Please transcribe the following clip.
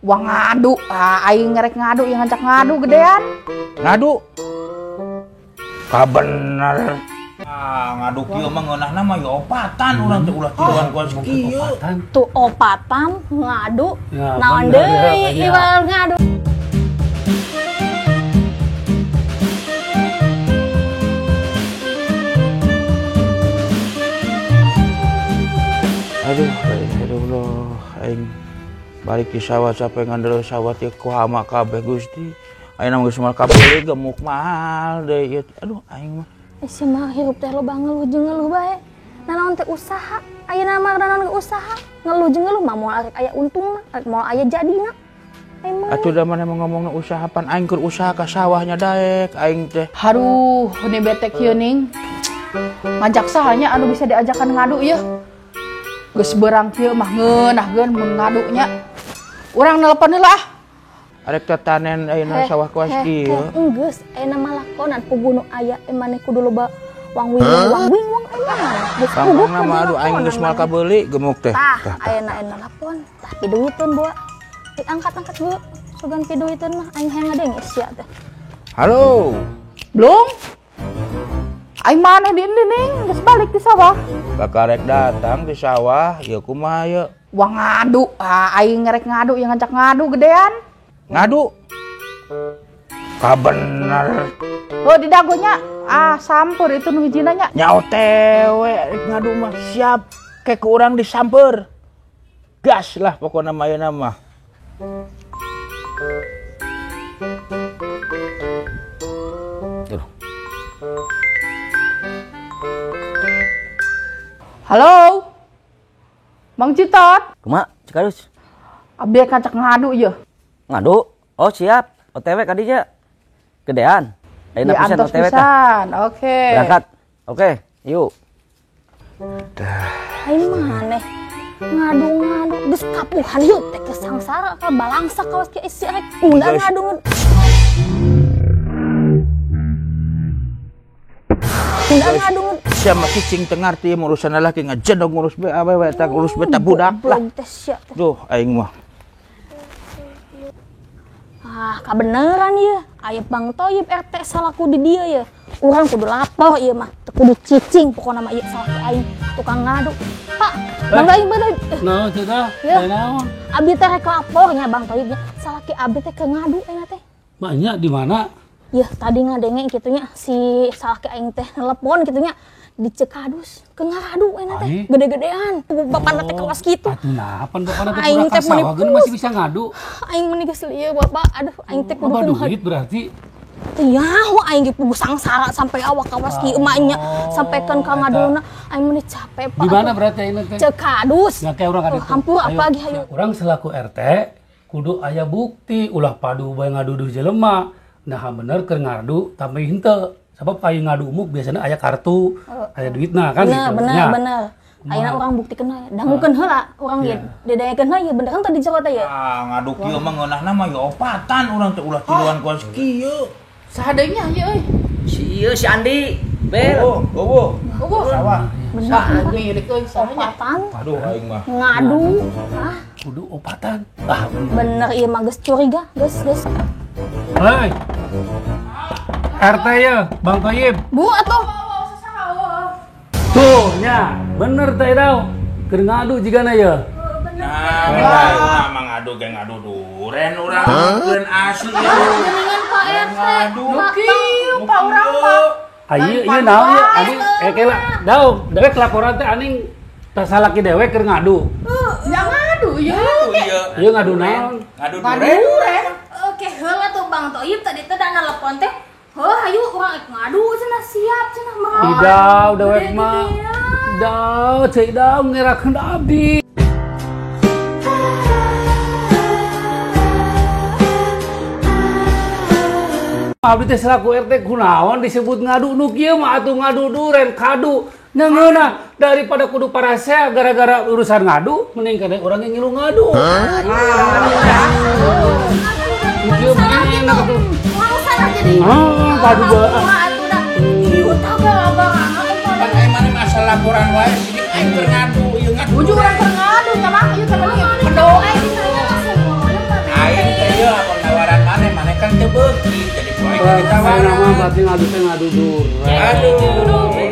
Wah ngadu, ah, aing ngerek ngadu yang ngajak ngadu gedean. Ngadu? Kabener. Ah, ngadu kieu mah ngeunahna mah ya opatan urang teh ulah tiluan kuas kieu. Tuh opatan ngadu, naon deui iwal ngadu. Aduh, aduh, aing balik di sawah sampai ngandel sawah teh ku hama kabeh Gusti. Aing mah geus moal kabeh gemuk mahal deui ieu. Aduh, aing mah. Sia mah hirup teh loba ngeluh jeung ngeluh bae. Nanaon teh usaha, ayeuna mah nanaon usaha, ngeluh jeung ngeluh mah moal arek aya untungna, arek moal aya jadina. Aing mah. Atuh da maneh mah ngomongna usaha pan aing keur usaha ka sawahnya daek aing teh. Haduh, ini bete kieu ning. Ngajak sahanya anu bisa diajakan ngadu ieu. Geus berang kieu mah ngeunahkeun mun ngadunya. Urang nelpon heula ah. Arek tetanen ayeuna sawah kuas kieu. Enggeus ayeuna mah lakonan puguh nu aya maneh kudu loba wang wing wang wing wang ayeuna. Geus puguh mah aduh aing geus moal kabeuli gemuk teh. Tah ayeuna ayeuna lapon, tah piduiteun boa. Diangkat-angkat bu, sugan piduiteun mah aing hayang ngadenge sia teh. Halo. Belum? Aing maneh di endi ning geus balik di sawah. Kakarek datang di sawah, ya kumaha ye? Wah ngadu, ah, aing ngerek ngadu yang ngajak ngadu gedean. Ngadu? Kabener. Oh di dagonya, ah sampur itu nu hijina nya. Nya OTW ngadu mah siap ke urang disamper. Gas lah pokokna mah ayeuna mah. Tuh. Halo, Bang Citot. Kumaha, Cikarus? Abdi kacak ngadu ieu. Ngadu? Oh siap, OTW kadinya. Gedean. Ayeuna pisan OTW tah. Oke. Berangkat. Oke, yuk. Dah. Aing maneh ngadu-ngadu geus kapuhan ieu teh kesangsara ka balangsa kawas kieu isi rek undang ngadu. Undang ngadu. Sia mah cicing teu ngarti urusan lalaki ngajedog ngurus be awewe tah ngurus beta budak lah. Duh aing mah. Ah, kabeneran ieu. Aya Bang Toyib RT salaku di dieu ye. Urang kudu lapor ieu mah, teu kudu cicing pokona mah ieu salaki aing tukang ngadu. Pak, Bang Toyib bener. Naon cenah? Naon? Abi teh rek lapor nya Bang Toyib nya. Salaki abi teh keur ngadu ayeuna teh. Maknya di mana? Yeuh, tadi ngadenge kitu nya si salaki aing teh telepon kitu nya di Cekadus ke ngaradu ayeuna teh gede-gedean. Bapana teh kawas kitu. Atuh nah, pan bapana teh aing teh masih bisa ngadu. Aing meuni geus lieu bapak, aduh aing teh kudu kumaha duit berarti. Teu nyaho aing ge puguh sangsara sampai awak kawas kieu mah nya sampaikan ka ngaduna aing meuni capek Pak. Di mana berarti aing teh? Cekadus. Ya kayak urang ka ditu. Hampur apa ge hayu. Urang selaku RT kudu aya bukti ulah padu bae ngaduduh jelema. Nah bener keur ngadu tapi henteu. Sebab kayu ngadu umuk biasanya aya kartu, aya duitna kan gitu. Bener, bener. Ayeuna urang buktikeun heula, dangukeun heula urang ge didaekeun heula ieu bener kan tadi jero teh ya. Ah, ngadu kieu mah ngeunahna mah ya opatan urang teh ulah tiluan kuas kieu. Saha deui nya ieu euy? Si ieu si Andi. Bel. Oh, eueuh. Eueuh. Sawah. Bener milik euy saha nya. Opatan. Aduh aing mah. Ngadu. Ah, kudu opatan. Ah, bener ieu mah geus curiga, geus geus. Hei. RT ya, Bang Toyib. Bu atuh. Tuh nya, bener teh dau. Keur ngadu jigana ya. Nah, urang mah ngadu ge ngadu duren urang keun asli. Geningan Pak RT. Nu kieu Pak urang Pak. Ayeuna ieu naon ieu? Aning kela dau, dewek laporan teh aning tasalaki dewek keur ngadu. Ya ngadu ieu. Ieu ngadu naon? Ngadu duren. Oke, heula tuh Bang Toyib tadi teh da nelpon teh. Heuh, hayu urang rek ngadu cenah siap cenah mah. Idau dewek mah. Idau, ceu idau ngerakeun abdi. Abdi teh selaku RT kunaon disebut ngadu nu kieu mah atuh ngadu duren kadu. Nya ngeunah daripada kudu parasea gara-gara urusan ngadu mending kada urang ge ngilu ngadu. Nu kieu mah enak atuh. Ah, padu bae. Pan aing mah asal laporan wae sidik aing keur ngadu ieu ngadu. Ujung urang keur ngadu nya mah ieu teh meni. Pedo aing. Saya nama berarti ngadu teh ngadu duren. Aduh.